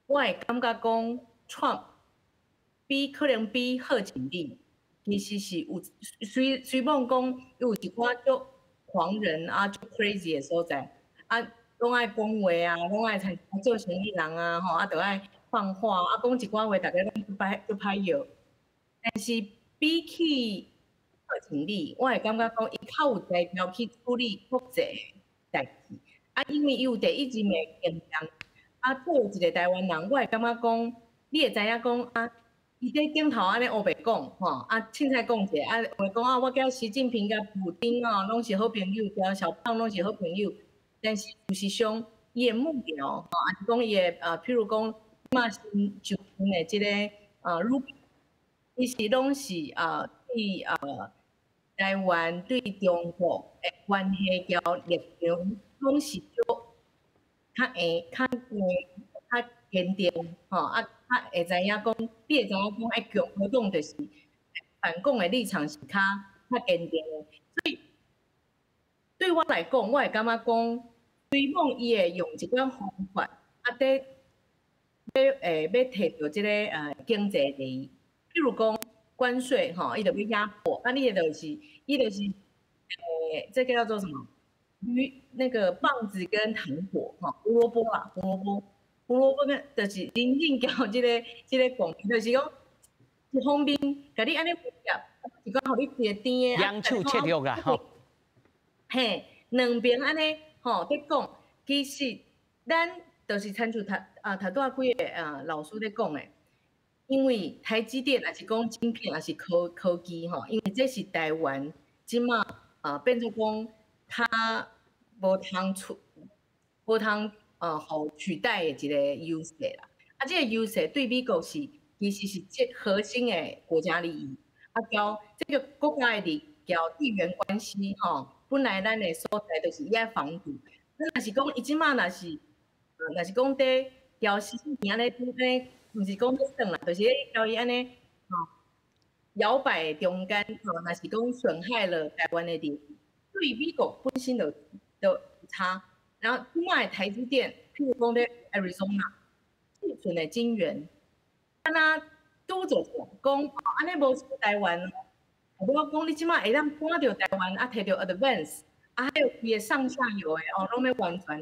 我會感覺講，Trump 比可能比賀錦麗其實是有雖雖罔講有一寡足狂人啊，足 crazy 的所在啊，攏愛講話啊，攏愛參做生意人啊，吼啊，著愛放話啊，講一寡話，逐家攏足歹足歹藥。但是比起賀錦麗，我會感覺講伊較有才調去處理國際代誌。啊，因為伊有第一任的經驗，啊，作為一個台灣人，我會感覺講，你會知影講啊，伊佇頂頭按呢烏白講，吼，啊，凊彩講一下，啊，話講啊，我佮習近平佮普丁哦，攏是好朋友，佮小胖攏是好朋友。但是事實上，伊的幕僚，吼，抑是講伊的啊，譬如講，嘛新上任的這個啊，魯比，其實攏是啊，對啊，台灣對中國的關係佮立場，攏是足較硬、較硬、較堅定，吼啊，較會知影講，你會知影講，愛共和黨就是反共的立場是較較堅定的，所以對我來講，我會感覺講，雖罔伊會用一款方法，啊，佇欲欸欲提著這個經濟利益，比如講關稅吼，伊就欲壓迫，啊，你就是伊就是欸，這個叫做什麼？魚那個棒子跟糖果吼，胡蘿蔔啦，胡蘿蔔，胡蘿蔔跟就是林進交這個講，就是講一方面，共你按呢威脅，是講予你食甜的，兩手切肉啦，吼。嘿，兩邊按呢吼佇講，其實咱就是親像頭啊頭拄仔幾个啊老師咧講的，因為台積電抑是講晶片，抑是科技吼，因為這是台灣這馬啊變做講較無通出，無通予取代的一個優勢啦。啊，這個優勢對美國是其實是這核心的國家利益，啊，交這個國家的利益，交地緣關係吼。本來咱的所在就是伊愛防堵，那若是講伊這馬若是講佇交習近平按呢按呢，毋是講欲耍啦，就是咧共伊按呢吼搖擺中間吼，若是講損害了台灣的利益，對美國本身就差。然後這馬的台積電，譬如講佇 Arizona 矽存的晶圓，敢若拄著講按呢無輸台灣哦。我講你這馬會當搬著台灣，啊，提著 advance，啊，還有規個上下游的哦，攏欲完全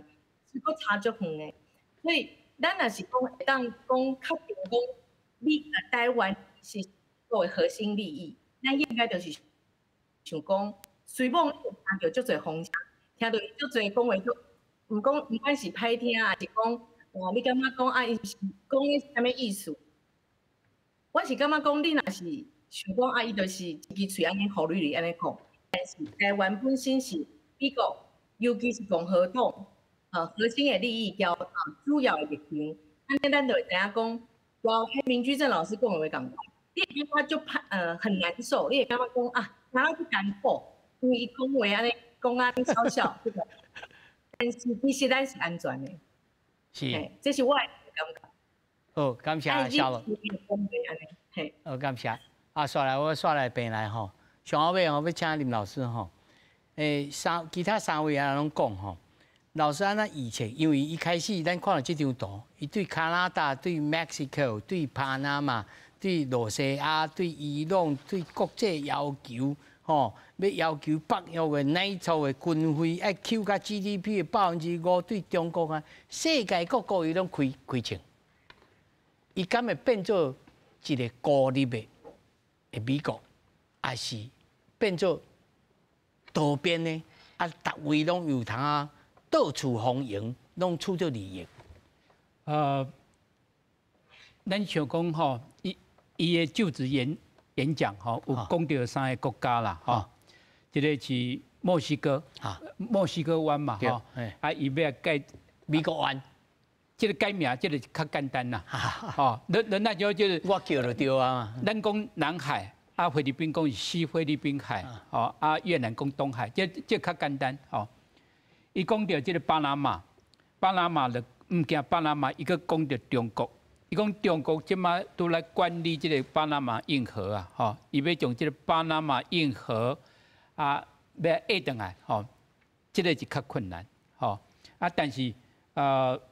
是閣差足遠的。所以咱若是講會當講確定講，你台灣是作為核心利益，咱應該就是想講，雖罔會聽著足濟風聲，聽著伊足濟講話，都毋講，毋管是歹聽，抑是講，哇，你感覺講啊，伊是講的啥物意思？我是感覺講，你若是想講啊，伊就是一支喙按呢予你按呢講，但是台灣本身是美國，尤其是共和黨，核心的利益交啊主要的立場，按呢咱就會知影講，佮彼明居正老師講的話仝款，你會感覺足歹，很難受，你會感覺講啊，哪會足艱苦，因為伊講話按呢講啊笑笑，但是其實咱是安全的，這是我的感覺。好，感謝小樂。好，感謝。啊，煞來我煞來病來吼，上後尾吼欲請林老師吼，三其他三位啊攏講吼，老師按怎預測？因為一開始咱看著這張圖，伊對加拿大、對 Mexico、對巴拿馬、對羅西亞、對伊朗、對國際要求，吼，欲要求北約的 NATO 的軍費愛扣甲 GDP 的5%，對中國啊，世界各國伊攏開開槍。伊敢會變做一個孤立的的美國，抑是變做多邊的？啊，逐位攏有通啊，到處逢迎，攏取著利益。咱想講吼，伊伊的就職演演講吼，有講著三个國家啦，吼，一个是墨西哥，墨西哥灣嘛，吼，啊，伊欲改美國灣。這个改名，這个較簡單啦，吼，咱那就就是我叫就對啊。咱講南海，啊菲律賓講是西菲律賓海，吼，啊越南講東海，這這較簡單，吼。伊講著這个巴拿馬，巴拿馬就毋驚巴拿馬，伊閣講著中國，伊講中國這馬都來管理這个巴拿馬運河啊，吼，伊欲將這个巴拿馬運河啊，欲壓轉來，吼，這个是較困難，吼，啊但是。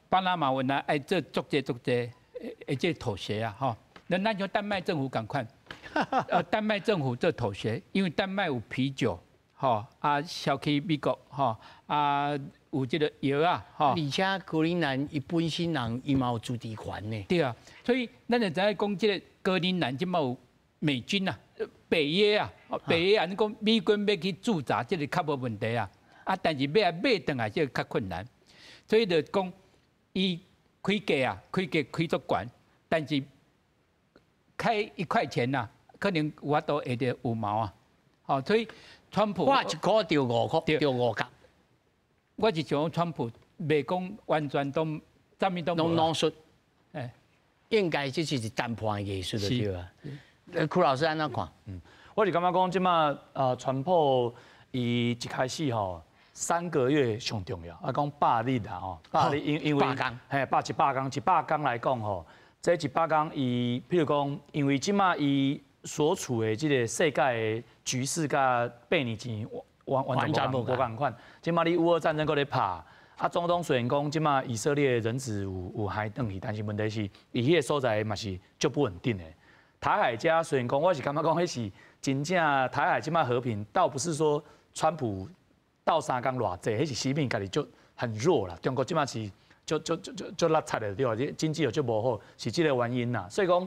巴拿馬原來愛做足濟足濟會這妥協啊，吼！那咱像丹麥政府仝款，丹麥政府做妥協，因為丹麥有啤酒，吼，啊銷去美國，吼，啊有這个藥啊，吼。而且格陵蘭伊本身人伊嘛有自治權呢。對啊，所以咱就知影講這个格陵蘭這馬有美軍啊，北約啊，北約啊，你講美軍欲去駐紮，這个較無問題啊，啊，但是欲來買轉來，這个較困難。所以就講，伊開價啊，開價開足懸，但是開一塊錢呐，可能有法度會著五毛啊。好，所以川普我一箍著五箍，著五角。我是想講川普袂講完全都，啥物都攏攏說，應該這是談判的藝術就對啊。柯老師按怎看？嗯，我是感覺講這馬啊，川普伊一開始吼。3個月上重要，啊，講百日啦吼，百日因因為嘿，百一百工，一百工來講吼，這一百工伊，譬如講，因為這馬伊所處的這個世界的局勢，佮8年前完完全無仝款。這馬你烏俄戰爭閣咧拍，啊，中東雖然講這馬以色列人質有有還轉去，但是問題是，伊彼个所在嘛是足不穩定的。台海遮雖然講，我是感覺講，彼是真正台海這馬和平，倒不是說川普。鬥相共偌濟，彼是習近平家己就很弱啦。中國這馬是就就就就就落漆的對吧？經濟又就無好，是這个原因啦。所以講，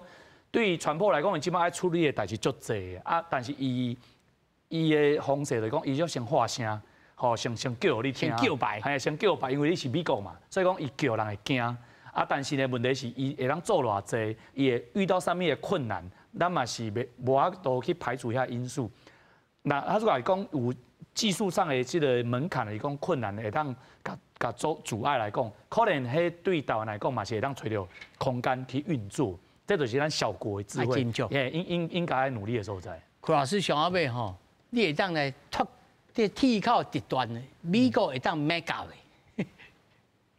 對於川普來講，伊這馬愛處理的代誌足濟啊。但是伊伊的方式來講，伊就先發聲，吼，先先叫你聽，先叫牌，嘿，先叫牌，因為你是美國嘛，所以講伊叫人會驚。啊，但是呢，問題是伊會當做偌濟，伊會遇到啥物的困難，咱嘛是袂無法度去排除遐因素。那他如果講有技術上的這个門檻來講困難，會當共共阻阻礙來講，可能彼對台灣來講嘛是會當揣著空間去運作，這就是咱小國的智慧，應應應該愛努力的所在。柯老師上後尾吼，你會當來脫這鐵口直斷的，美國會當 MAGA 袂？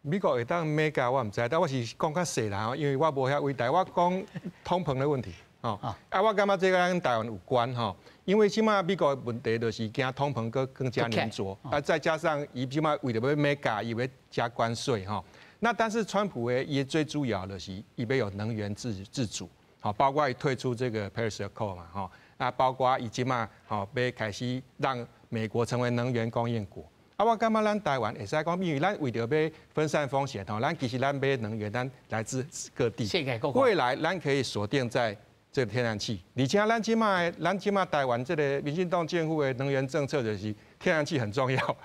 美國會當 MAGA 我毋知，但我是講較細啦，因為我無遐偉大，我講通膨的問題。哦，啊，我感覺這个佮台灣有關吼，因為這馬美國的問題就是驚通膨閣更加黏著，啊，再加上伊這馬為著欲 MAGA，伊欲加關稅吼。那但是川普的伊最主要就是伊欲有能源自自主，好，包括伊退出這个 Paris Accord 嘛，吼，啊，包括伊這馬吼欲開始讓美國成為能源供應國。啊，我感覺咱台灣會使講，因為咱為著欲分散風險吼，咱其實咱買能源，咱來自各地，世界各國。未來咱可以鎖定在這个天然氣，而且咱這馬咱這馬台灣這个民進黨政府的能源政策就是天然氣很重要。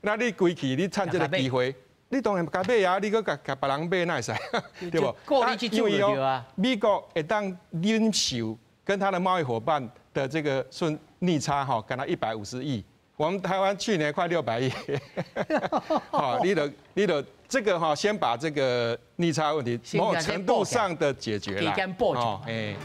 那你規氣你趁這個機會，你當然共買啊！你閣共共別人買哪會使？對無？因為哦，美國會當忍受跟他的貿易夥伴的這個順逆差吼，干焦150億。我們台灣去年快600億，好，你就這個哈，先把這個逆差問題某種程度上的解決啦，哦，欸，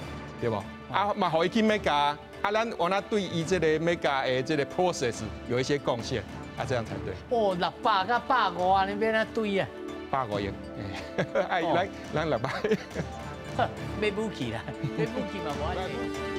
對無？啊，嘛，予伊去欲加，啊，咱原來對伊這個欲加的這個 process 有一些貢獻，啊，這樣才對。哦，600佮150啊，你欲按怎對啊？150億，哎，來來600，買武器啦，買武器嘛無愛濟。